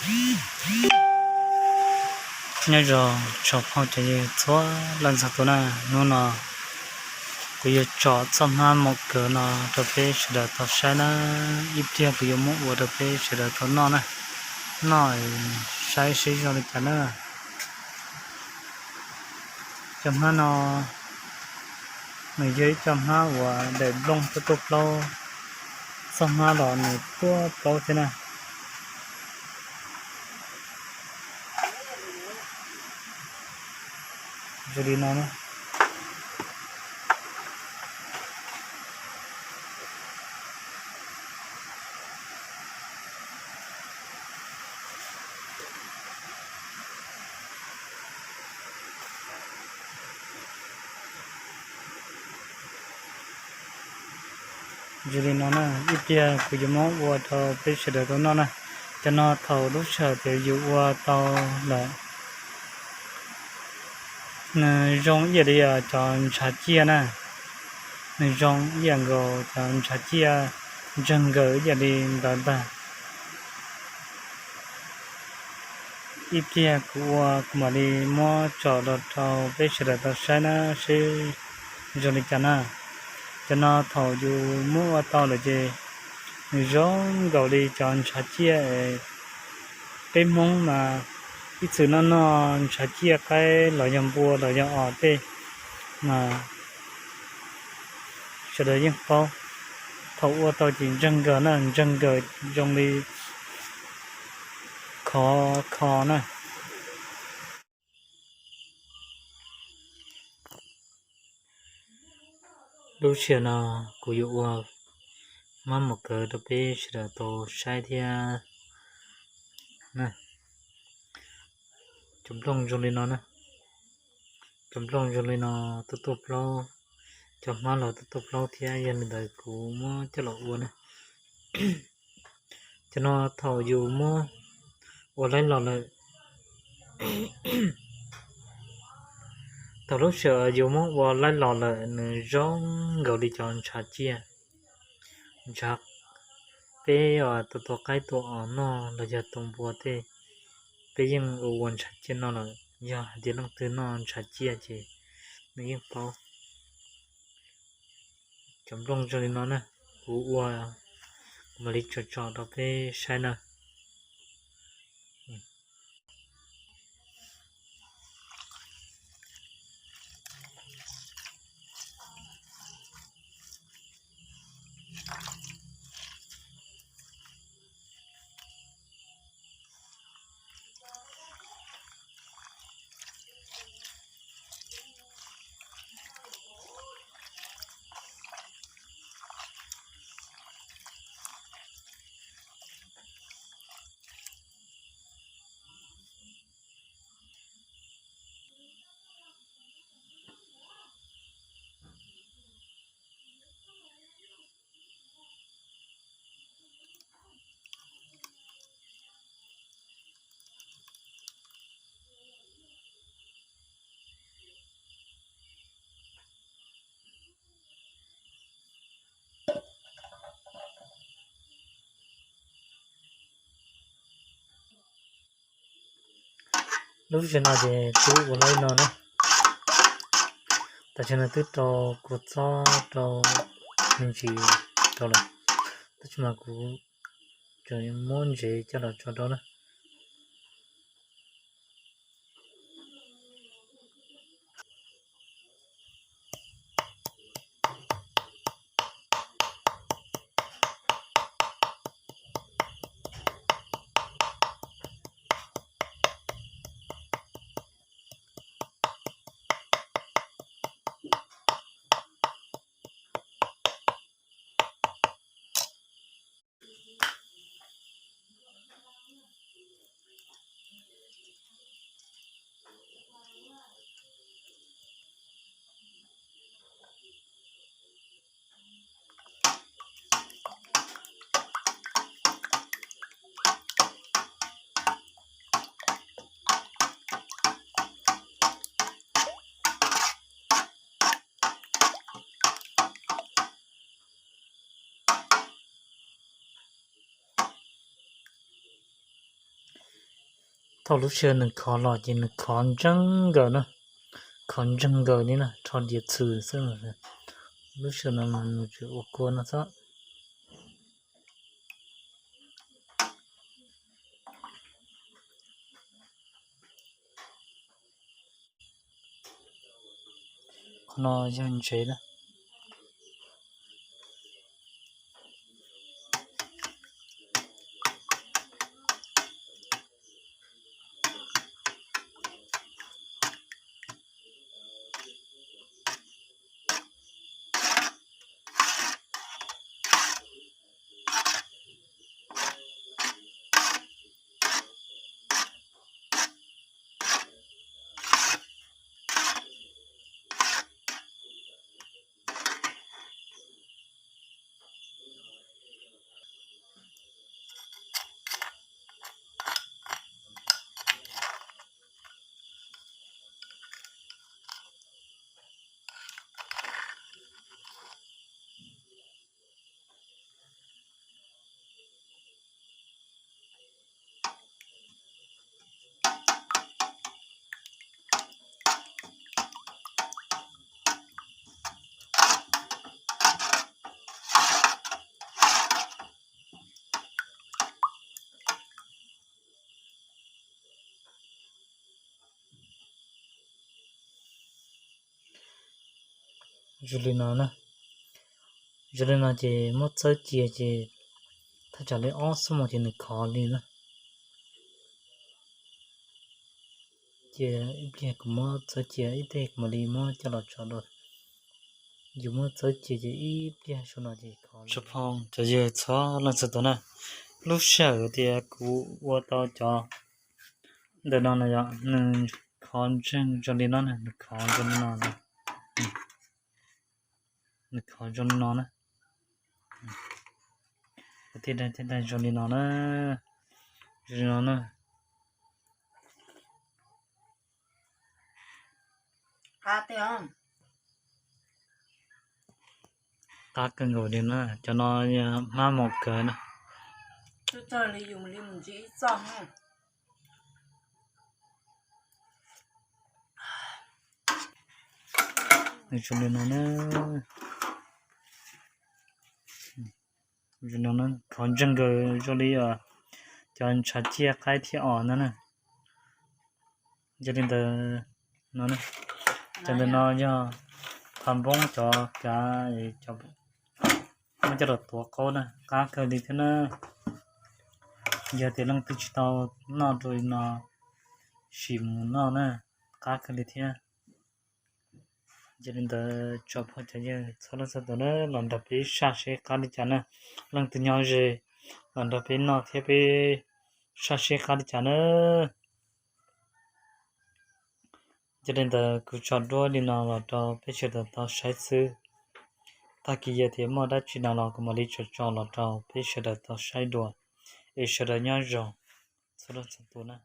Nyob zoo tsoom phooj ywg txhua leej txhua tus na, hnub no kuv yuav tso txoj hmab maum kawv no rau peb sawv daws tau saib na. Ib pliag kuv yuav muab ua rau peb sawv daws tau noj na, noj saib seb zoo li cas na. Cov hmab no nws yog ib co hmab uas daim nplooj tuaj tuaj plaub, txoj hmab los nws tuaj plaub thiab na. Zoo li no na. Zoo li no na, ib pliag kuv yuav muab ua rau peb sawv daws tau noj na. Cov no thaum lub sij hawm tias yus ua tau lawm, nws zoo ib yam li cov ntshav ciaj na, nws zoo ib yam nkaus cov ntshav ciaj, ntsawg nkaws ib yam li ntawd ntag. Ib pliag kuv ua kuv mam li muab tso los rau peb sawv daws tau saib na seb zoo li cas na. Cov no thaum yus muab ua tau lawm ces nws zoo nkaus li cov ntshav ciaj es peb Hmoob mas ib txwm noj noj ntshav ciaj qaib los yog npua los yog os tej mas sawv daws yeej paub. Thaum ua tau ces ntsawg nkaws na, ntsawg nkaws zoo li khov kho na. Lub sij hawm no kuv yuav ua hmab maum kawv rau peb sawv daws tau saib thiab. Cov nplooj zoo li no na, cov nplooj zoo li no tuaj tuaj plaub, cov hmab los tuaj tuaj plaub thiab. Yog li ntawd kuv muab coj los ua na. Cov no thaum yus muab ua laib los lawm, thaum lub sij hawm yus muab ua laib los lawm nws zoo nkaus li cov ntshav ciaj, ntshav peb tua tua qaib tua os noj los yog tua npua tej, peb yeej ua ua ntshav ciaj noj lawm. Yog hais tias leej twg noj ntshav ciaj ces nws yeej paub. Cov nplooj zoo li no na, kuv ua, kuv mam li tsom tsom rau peb saib na. Lub sij hawm no ces twb ua laib no na. Tam sim no twb rau kua txob rau me ntsis rau lawm, tab sis mas kuv tseem muab ntsev coj los tso rau na. Thaum lub sij hawm nws khov los ces nws khov ntseeg nkaus na, khov ntseeg nkaus li na, rho diav txhwm xwb. Lub sij hawm no nws tseem ua kua no xwb. Qhov no yog ntsev na. Zoo li no na. Zoo li no ces muab txawb cia ces thaj tsam li ob xuab moos ces nws khov li na. Ces ib pliag kuv muab txawb cia ib teg kuv mam li muab coj los tso dua. Yus muab txawb cia ces ib pliag saum no ces khov. Tsoom phooj cov ywg txhua leej txhua tus na, lub sij hawm tias kuv ua tau cov ntawm no na yog nws khov ntseeg zoo li no na, nws khov zoo li no na, nws khov zoo li no na, thiaj daig thiaj daig zoo li no na, zoo li no na. Qab kawg nkaus li na, cov no hmab mos kawg na. Zoo li no na, zoo li no na, khov ntseeg nkaus zoo li cov ntshav ciaj qaib thiab os no na. Yog li ntawd no, cov ntawm no yog qhov npoob cov kav, muab coj los tuav qaub na, qab kawg li thiab na. Yog tias leej twg tsis tau noj rau li no, sim mus noj na, qab kawg li thiab. Yog li ntawd tsoom phooj cov ywg txhua leej txhua tus na, los nrog peb saj seb qab li cas na. Leej twg nyob ze los nrog peb noj thiab peb saj seb qab li cas na. Yog li ntawd kuv tso duab li no los rau peb sawv daws tau saib xwb. Tag kis yog tias muaj dab tsi no los kuv mam li tso tso los rau peb sawv daws tau saib dua. Es sawv daws nyob zoo txhua leej txhua tus na.